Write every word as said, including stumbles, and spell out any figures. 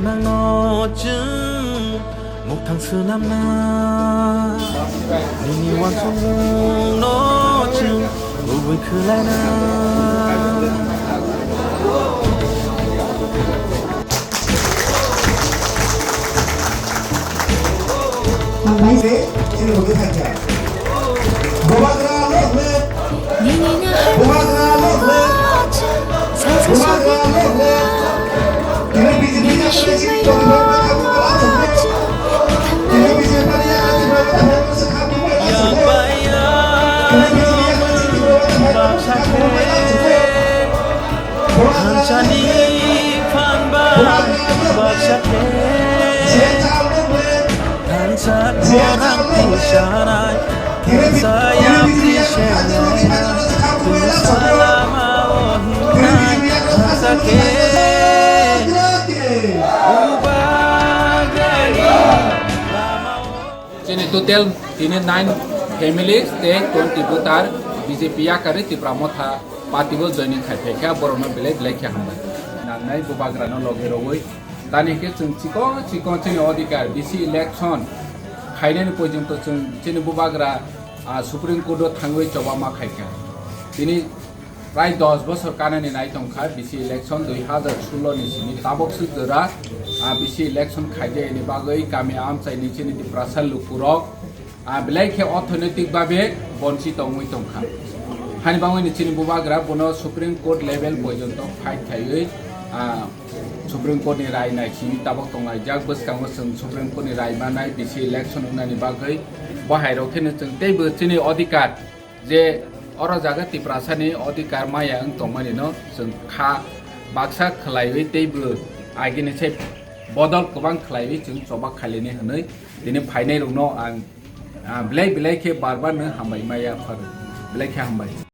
Nangno chwng mukthang swnamna, nini uansukmungno chwng kubui khwlaina. Hambai. Bubagra long live! Bubagra long live! Bubagra long live! Thansa ni phan bai baksa khe, thansa khorang tisanai, thansa yapri senai, thansa lama o hinai, thansa khe. Bubagrani lama o. Chini total tini nine families tei twenty voter B J P yakarwi Tipra Motha party o joining khai phaikha, borokno belai belai khe hambai. Nangnai Bubagrano logi rogwi tani khe chwng chikon chikon chini odhikar B C election khainani porjonto chwng chini Bubagra, ah, Supreme Court o thangwi choba ma khaikha. Tini prai dos bosor kanani nai tongkha B C election dui hazar sullo ni simi tabok se jora, ah, B C election khaijayani bagwi kami amchaini chini Tiprasa lukurok, ah, belai khe orthonoitik babe bonchi tongwi tongkha. Hani bagwini chini Bubagra bono Supreme Court level porjonto fight khaiwi, ah, Supreme Court ni rai nai simi tabok tonglaijak. Bwskango chwng Supreme Court ni rai manai B C election wngnani bagwi bo hai rok kheno chwng teibo chini odhikar je oro jaga Tiprasani odhikar maya wng tongmani no chwng kha baksa khwlaiwi teibo agini sai bodol kwbang khwlaiwi chwng choba khailini hwnwi tini phainai rokno ang, ah, belai belai khe bar bar no hambai maya phar belai khe hambai.